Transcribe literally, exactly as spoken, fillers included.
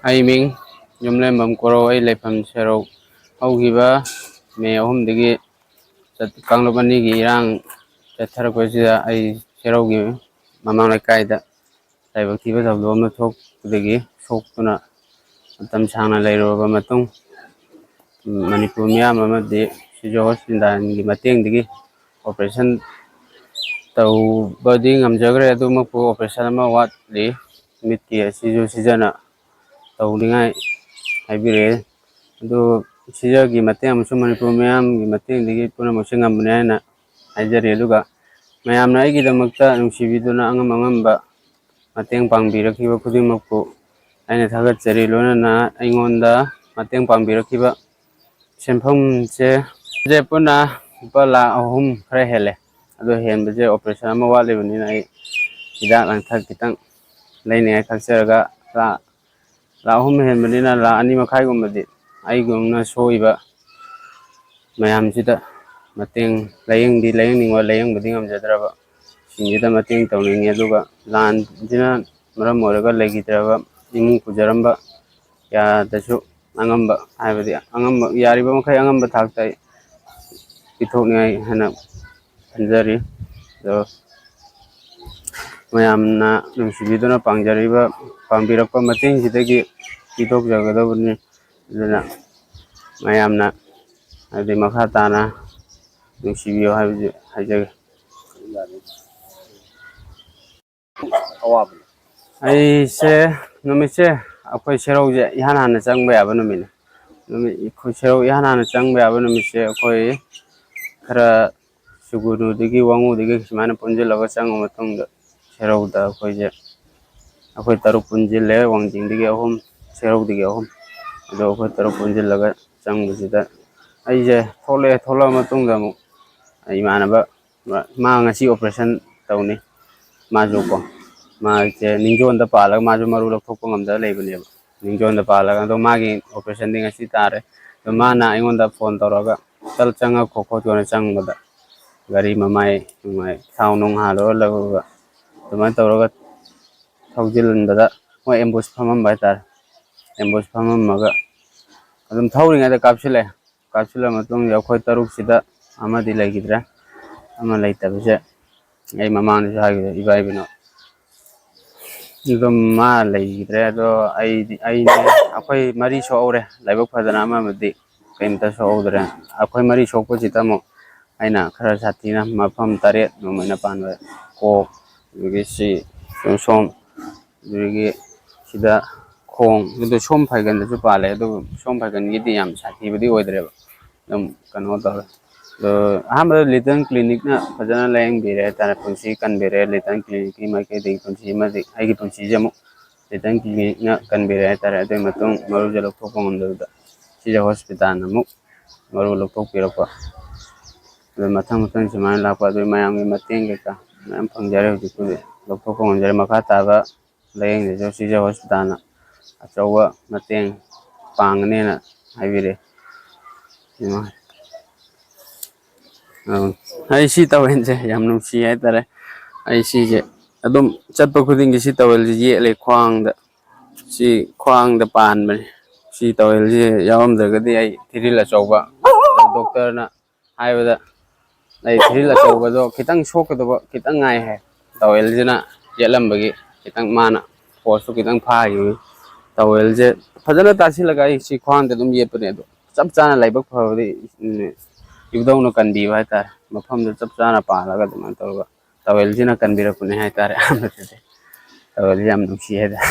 ꯑꯩ ꯃꯤꯡ ꯌꯨꯝꯂꯦꯝꯕꯝ ꯀꯣꯔꯧ, ꯑꯩ ꯂꯩꯐꯝ ꯁꯦꯔꯧ꯫ ꯍꯧꯈꯤꯕ ꯃꯦ ꯑꯍꯨꯝꯗꯒꯤ ꯆꯠ-, ꯀꯥꯡꯂꯨꯞ ꯑꯅꯤꯒꯤ ꯏꯔꯥꯡ ꯆꯠꯊꯔꯛꯄꯁꯤꯗ ꯑꯩ ꯁꯦꯔꯧꯒꯤ ꯃꯃꯥꯡ ꯂꯩꯀꯥꯏꯗ ꯂꯥꯏꯕꯛ ꯊꯤꯕ ꯊꯧꯗꯣꯛ ꯑꯃ ꯊꯣꯛꯄꯗꯒꯤ ꯁꯣꯛꯇꯨꯅ ꯃꯇꯝ ꯁꯥꯡꯅ ꯂꯩꯔꯨꯔꯕ ꯃꯇꯨꯡ, ꯃꯅꯤꯄꯨꯔ ꯃꯤꯌꯥꯝ ꯑꯃꯗꯤ ꯁꯤꯖꯣ ꯍꯣꯁꯄꯤꯇꯥꯜꯒꯤ ꯃꯇꯦꯡꯗꯒꯤ operation ꯇꯧꯕꯗꯤ ꯉꯝꯖꯈ꯭ꯔꯦ꯫ ꯑꯗꯨꯃꯛꯄꯨ operation ꯑꯃ ꯋꯥꯠꯂꯤ꯫ ꯃꯤꯠꯀꯤ ꯑꯁꯤꯁꯨ ꯁꯤꯖꯅ ꯇꯧꯅꯤꯡꯉꯥꯏ ꯍꯥꯏꯕꯤꯔꯛꯑꯦ꯫ ꯑꯗꯨ ꯁꯤꯖꯒꯤ ꯃꯇꯦꯡ ꯑꯃꯁꯨꯡ ꯃꯅꯤꯄꯨꯔ ꯃꯤꯌꯥꯝꯒꯤ ꯃꯇꯦꯡꯗꯒꯤ ꯄꯨꯝꯅꯃꯛꯁꯦ ꯉꯝꯕꯅꯤ ꯍꯥꯏꯅ ꯍꯥꯏꯖꯔꯤ꯫ ꯑꯗꯨꯒ ꯃꯌꯥꯝꯅ ꯑꯩꯒꯤꯗꯃꯛꯇ ꯅꯨꯡꯁꯤꯕꯤꯗꯨꯅ ꯑꯉꯝ ꯑꯉꯝꯕ ꯃꯇꯦꯡ ꯄꯥꯡꯕꯤꯔꯛꯈꯤꯕ ꯈꯨꯗꯤꯡꯃꯛꯄꯨ ꯑꯩꯅ ꯊꯥꯒꯠꯆꯔꯤ꯫ ꯂꯣꯏꯅꯅ ꯑꯩꯉꯣꯟꯗ ꯃꯇꯦꯡ ꯄꯥꯡꯕꯤꯔꯛꯈꯤꯕ ꯁꯦꯟꯐꯝꯁꯦ, ꯁꯦ ꯄꯨꯟꯅ ꯂꯨꯄꯥ ꯂꯥꯈ ꯑꯍꯨꯝ ꯈꯔ ꯍꯦꯜꯂꯦ꯫ ꯑꯗꯣ ꯍꯦꯟꯕꯁꯦ operation ꯑꯃ ꯋꯥꯠꯂꯤꯕꯅꯤꯅ ꯑꯩ ꯍꯤꯗꯥꯛ ꯂꯥꯡꯊꯛ ꯈꯤꯇꯪ ꯂꯩꯅꯤꯡꯉꯥꯏ ꯈꯛꯆꯔꯒ ꯂꯥꯈ, ꯂꯥꯈ ꯑꯍꯨꯝ ꯍꯦꯟꯕꯅꯤꯅ ꯂꯥꯈ ꯑꯅꯤ ꯃꯈꯥꯏꯒꯨꯝꯕꯗꯤ ꯑꯩꯒꯨꯝꯅ ꯁꯣꯛꯏꯕ ꯃꯌꯥꯝꯁꯤꯗ ꯃꯇꯦꯡ, ꯂꯥꯏꯌꯦꯡꯗꯤ ꯂꯥꯏꯌꯦꯡꯅꯤꯡꯕ, ꯂꯥꯏꯌꯦꯡꯕꯗꯤ ꯉꯝꯖꯗ꯭ꯔꯕ ꯁꯤꯡꯁꯤꯗ ꯃꯇꯦꯡ ꯇꯧꯅꯤꯡꯉꯤ꯫ ꯑꯗꯨꯒ ꯂꯥꯟꯁꯤꯅ ꯃꯔꯝ ꯑꯣꯏꯔꯒ ꯂꯩꯈꯤꯗ꯭ꯔꯕ ꯏꯃꯨꯡ ꯄꯨꯖꯔꯝꯕ ꯀꯌꯥꯗꯁꯨ ꯑꯉꯝꯕ, ꯍꯥꯏꯕꯗꯤ ꯑꯉꯝꯕ, ꯌꯥꯔꯤꯕ ꯃꯈꯩ ꯑꯉꯝꯕ ꯊꯥꯛꯇ ꯑꯩ ꯄꯤꯊꯣꯛꯅꯤꯡꯉꯥꯏ ꯍꯥꯏꯅ ꯈꯟꯖꯔꯤ꯫ ꯑꯗꯣ ꯃꯌꯥꯝꯅ ꯅꯨꯡꯁꯤꯕꯤꯗꯨꯅ ꯄꯥꯡꯖꯔꯤꯕ, ꯄꯥꯡꯕꯤꯔꯛꯄ ꯃꯇꯦꯡꯁꯤꯗꯒꯤ ꯄꯤꯊꯣꯛꯆꯒꯗꯕꯅꯤ꯫ ꯑꯗꯨꯅ ꯃꯌꯥꯝꯅ, ꯍꯥꯏꯗꯤ, ꯃꯈꯥ ꯇꯥꯅ ꯅꯨꯡꯁꯤꯕꯤꯌꯨ ꯍꯥꯏꯕꯁꯤ ꯍꯥꯏꯖꯒꯦ꯫ ꯑꯋꯥꯕ꯫ ꯑꯩꯁꯦ, ꯅꯨꯃꯤꯠꯁꯦ ꯑꯩꯈꯣꯏ ꯁꯦꯔꯧꯁꯦ ꯏꯍꯥꯟ ꯍꯥꯟꯅ ꯆꯪꯕ ꯌꯥꯕ ꯅꯨꯃꯤꯠꯅꯤ꯫ ꯅꯨꯃꯤꯠ, ꯑꯩꯈꯣꯏ ꯁꯦꯔꯧ ꯏꯍꯥꯟ ꯍꯥꯟꯅ ꯆꯪꯕ ꯌꯥꯕ ꯅꯨꯃꯤꯠꯁꯦ ꯑꯩꯈꯣꯏ ꯈꯔ ꯁꯨꯒꯨꯅꯨꯗꯒꯤ, ꯋꯥꯉꯨꯗꯒꯤ ꯁꯨꯃꯥꯏꯅ ꯄꯨꯟꯁꯤꯜꯂꯒ ꯆꯪꯉ ꯃꯇꯨꯡꯗ ꯁꯦꯔꯧꯗ ꯑꯩꯈꯣꯏꯁꯦ, ꯑꯩꯈꯣꯏ ꯇꯔꯨꯛ ꯄꯨꯟꯁꯤꯜꯂꯦ꯫ ꯋꯥꯡꯖꯤꯡꯗꯒꯤ ꯑꯍꯨꯝ, ꯁꯦꯔꯧꯗꯒꯤ ꯑꯍꯨꯝ, ꯑꯗꯣ ꯑꯩꯈꯣꯏ ꯇꯔꯨꯛ ꯄꯨꯟꯁꯤꯜꯂꯒ ꯆꯪꯕꯁꯤꯗ ꯑꯩꯁꯦ ꯊꯣꯛꯂꯛꯑꯦ꯫ ꯊꯣꯛꯂꯛꯑ ꯃꯇꯨꯡꯗ ꯑꯃꯨꯛ ꯏꯃꯥꯟꯅꯕ, ꯃꯥ ꯉꯁꯤ operation ꯇꯧꯅꯤ꯫ ꯃꯥꯁꯨ ꯀꯣ, ꯃꯥꯁꯦ ꯅꯤꯡꯖꯣꯟꯗ ꯄꯥꯜꯂꯒ ꯃꯥꯁꯨ ꯃꯔꯨ ꯂꯧꯊꯣꯛꯄ ꯉꯝꯗꯕ ꯂꯩꯕꯅꯦꯕ, ꯅꯤꯡꯖꯣꯟꯗ ꯄꯥꯜꯂꯒ꯫ ꯑꯗꯣ ꯃꯥꯒꯤ operation ꯗꯤ ꯉꯁꯤ ꯇꯥꯔꯦ꯫ ꯑꯗꯣ ꯃꯥꯅ ꯑꯩꯉꯣꯟꯗ phone ꯇꯧꯔꯒ, "ꯆꯠ, ꯆꯪꯉꯛꯈꯣ ꯈꯣꯠꯈꯣꯅ" ꯆꯪꯕꯗ, ꯒꯥꯔꯤ ꯃꯃꯥꯏ ꯅꯨꯡꯃꯥꯏ ꯊꯥꯎ ꯅꯨꯡ ꯍꯥꯜꯂꯨꯔ ꯂꯧꯔꯒ, ꯑꯗꯨꯃꯥꯏꯅ ꯇꯧꯔꯒ ꯊꯧꯖꯤꯜꯍꯟꯕꯗ ꯃꯣꯏ ambush ꯐꯝꯃꯝꯕ ꯍꯥꯏꯇꯥꯔꯦ꯫ ꯑꯦꯝꯕꯨꯁ ꯐꯝꯃꯝꯃꯒ ꯑꯗꯨꯝ ꯊꯧꯔꯤꯉꯩꯗ ꯀꯥꯞꯁꯤꯜꯂꯛꯑꯦ꯫ ꯀꯥꯞꯁꯤꯜꯂ ꯃꯇꯨꯡꯗ ꯑꯩꯈꯣꯏ ꯇꯔꯨꯛꯁꯤꯗ ꯑꯃꯗꯤ ꯂꯩꯈꯤꯗ꯭ꯔꯦ꯫ ꯑꯃ ꯂꯩꯇꯕꯁꯦ ꯑꯩ ꯃꯃꯥꯡꯗꯁꯨ ꯍꯥꯏꯈꯤꯕꯗ ꯏꯕꯥ ꯏꯕꯤꯅꯣ ꯑꯗꯨꯝ ꯃꯥ ꯂꯩꯈꯤꯗ꯭ꯔꯦ꯫ ꯑꯗꯣ ꯑꯩꯗꯤ ꯑꯩꯅꯦ, ꯑꯩꯈꯣꯏ ꯃꯔꯤ ꯁꯣꯛꯍꯧꯔꯦ꯫ ꯂꯥꯏꯕꯛ ꯐꯗꯅ ꯑꯃꯕꯨꯗꯤ ꯀꯩꯝꯇ ꯁꯣꯛꯍꯧꯗ꯭ꯔꯦ꯫ ꯑꯩꯈꯣꯏ ꯃꯔꯤ ꯁꯣꯛꯄꯁꯤꯗ ꯑꯃꯨꯛ ꯑꯩꯅ ꯈꯔ ꯁꯥꯊꯤꯅ ꯃꯐꯝ ꯇꯔꯦꯠ ꯅꯣꯡꯃꯩꯅ ꯄꯥꯟꯕ ꯀꯣꯛ, ꯑꯗꯒꯤ ꯁꯤ ꯁꯣꯝ, ꯑꯗꯒꯤ ꯁꯤꯗ ꯈꯣꯡ, ꯑꯗꯨ ꯁꯣꯝ ꯐꯥꯏꯒꯟꯗꯁꯨ ꯄꯥꯜꯂꯦ꯫ ꯑꯗꯨꯕꯨ ꯁꯣꯝ ꯐꯥꯏꯒꯟꯒꯤꯗꯤ ꯌꯥꯝ ꯁꯥꯊꯤꯕꯗꯤ ꯑꯣꯏꯗ꯭ꯔꯦꯕ꯫ ꯑꯗꯨꯝ ꯀꯩꯅꯣ ꯇꯧꯔꯦ꯫ ꯑꯗꯣ ꯑꯍꯥꯟꯕꯗ ꯂꯤꯇꯜ ꯀ꯭ꯂꯤꯅꯤꯛꯅ ꯐꯖꯅ ꯂꯥꯌꯦꯡꯕꯤꯔꯦ ꯍꯥꯏꯇꯥꯔꯦ, ꯄꯨꯟꯁꯤ ꯀꯟꯕꯤꯔꯦ꯫ ꯂꯤꯇꯜ ꯀ꯭ꯂꯤꯅꯤꯛꯀꯤ ꯃꯥꯏꯀꯩꯗꯒꯤ ꯄꯨꯟꯁꯤ ꯑꯃꯗꯤ ꯑꯩꯒꯤ ꯄꯨꯟꯁꯤꯁꯦ ꯑꯃꯨꯛ ꯂꯤꯇꯜ ꯀ꯭ꯂꯤꯅꯤꯛꯅ ꯀꯟꯕꯤꯔꯦ ꯍꯥꯏꯇꯥꯔꯦ꯫ ꯑꯗꯨꯒꯤ ꯃꯇꯨꯡ ꯃꯔꯨꯁꯦ ꯂꯧꯊꯣꯛꯄ ꯉꯝꯗꯕꯗ ꯁꯤꯖ ꯍꯣꯁꯄꯤꯇꯥꯜꯅ ꯑꯃꯨꯛ ꯃꯔꯨ ꯂꯧꯊꯣꯛꯄꯤꯔꯛꯄ꯫ ꯑꯗꯨ ꯃꯊꯪ ꯃꯊꯪ ꯁꯨꯃꯥꯏꯅ ꯂꯥꯛꯄ, ꯑꯗꯨ ꯃꯌꯥꯝꯒꯤ ꯃꯇꯦꯡ ꯀꯩꯀꯥ ꯃꯌꯥꯝ ꯐꯪꯖꯔꯦ꯫ ꯍꯧꯖꯤꯛꯄꯨꯗꯤ ꯂꯧꯊꯣꯛꯄ ꯉꯝꯖꯔꯦ꯫ ꯃꯈꯥ ꯇꯥꯕ ꯂꯥꯌꯦꯡꯁꯤꯁꯨ ꯁꯤꯖ ꯍꯣꯁꯄꯤꯇꯥꯜꯅ ꯑꯆꯧꯕ ꯃꯇꯦꯡ ꯄꯥꯡꯒꯅꯦꯅ ꯍꯥꯏꯕꯤꯔꯛꯑꯦ꯫ ꯏꯃꯥ꯫ ꯑ, ꯑꯩ ꯁꯤ ꯇꯥꯋꯦꯜꯁꯦ ꯌꯥꯝ ꯅꯨꯡꯁꯤ ꯍꯥꯏꯇꯥꯔꯦ꯫ ꯑꯩ ꯁꯤꯁꯦ ꯑꯗꯨꯝ ꯆꯠꯄ ꯈꯨꯗꯤꯡꯒꯤ ꯁꯤ ꯇꯥꯋꯦꯜꯁꯦ ꯌꯦꯠꯂꯦ ꯈ꯭ꯋꯥꯡꯗ꯫ ꯁꯤ ꯈ꯭ꯋꯥꯡꯗ ꯄꯥꯟꯕꯅꯦ꯫ ꯁꯤ ꯇꯥꯋꯦꯜꯁꯦ ꯌꯥꯎꯔꯝꯗ꯭ꯔꯒꯗꯤ ꯑꯩ ꯊꯤꯔꯤꯜ ꯑꯆꯧꯕ, ꯗꯣꯛꯇꯔꯅ ꯍꯥꯏꯕꯗ ꯑꯩ ꯊꯤꯔꯤꯜ ꯑꯆꯧꯕꯗꯣ ꯈꯤꯇꯪ ꯁꯣꯛꯀꯗꯕ ꯈꯤꯇꯪ ꯉꯥꯏ ꯍꯥꯏ꯫ ꯇꯥꯋꯦꯜꯁꯤꯅ ꯌꯦꯠꯂꯝꯕꯒꯤ ꯈꯤꯇꯪ ꯃꯥꯅ ꯐꯣꯔꯁꯇꯨ ꯈꯤꯇꯪ ꯐꯥꯈꯤꯕꯅꯤ꯫ ꯇꯥꯋꯦꯜꯁꯦ ꯐꯖꯅ ꯇꯥꯁꯤꯜꯂꯒ ꯑꯩ ꯁꯤ ꯈ꯭ꯋꯥꯡꯗ ꯑꯗꯨꯝ ꯌꯦꯠꯄꯅꯦ꯫ ꯑꯗꯣ ꯆꯞ ꯆꯥꯅ ꯂꯥꯏꯕꯛ ꯐꯕꯗꯤ, ꯎꯝ, ꯏꯕꯨꯙꯧꯅ ꯀꯟꯕꯤꯕ ꯍꯥꯏꯇꯥꯔꯦ꯫ ꯃꯐꯝꯗ ꯆꯞ ꯆꯥꯅ ꯄꯥꯜꯂꯒ ꯑꯗꯨꯃꯥꯏꯅ ꯇꯧꯔꯒ ꯇꯥꯋꯦꯜꯁꯤꯅ ꯀꯟꯕꯤꯔꯛꯄꯅꯦ ꯍꯥꯏꯇꯥꯔꯦ꯫ ꯑꯍꯥꯟꯕꯗꯗꯤ ꯇꯥꯋꯦꯜꯁꯤ ꯌꯥꯝ ꯅꯨꯡꯁꯤ ꯍꯥꯏꯇꯥꯔꯦ꯫